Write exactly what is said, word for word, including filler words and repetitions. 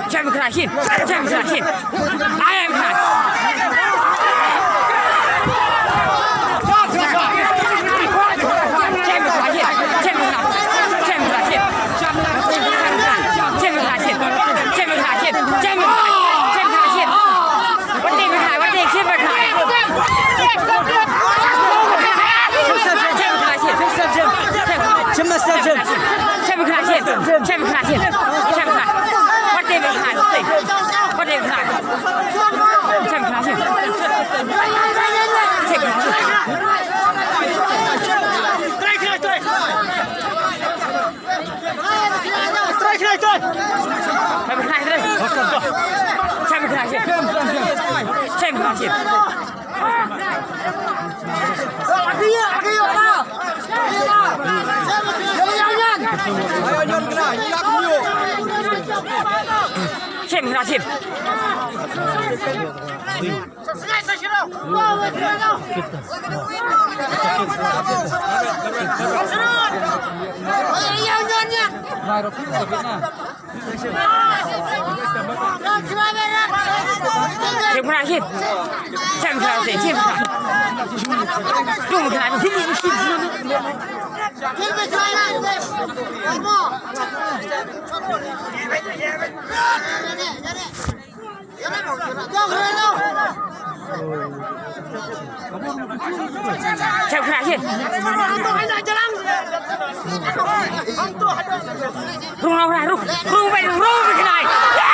Chem khnai shin, chem khnai shin. Ai em khnai. Chem khnai shin, chem khnai. Chem khnai shin. Chem khnai shin. Chem khnai shin. Chem khnai shin. Wat dei khnai, wat dei shin, wat khnai. Chem khnai shin. Chem khnai shin. Chem khnai shin. Chem khnai shin. Chem khnai. Wat dei khnai, wat dei. Wat dei khnai. Chem khnai shin. Chem khnai shin. Chem khnai shin. Chem khnai shin. Chem khnai shin. Chem khnai shin. Chem khnai shin. Chem khnai shin. Chem khnai. Chem khnai. Chem khnai shin. Rung, rung, rung, rung, rung, rung, rung, rung, rung, rung.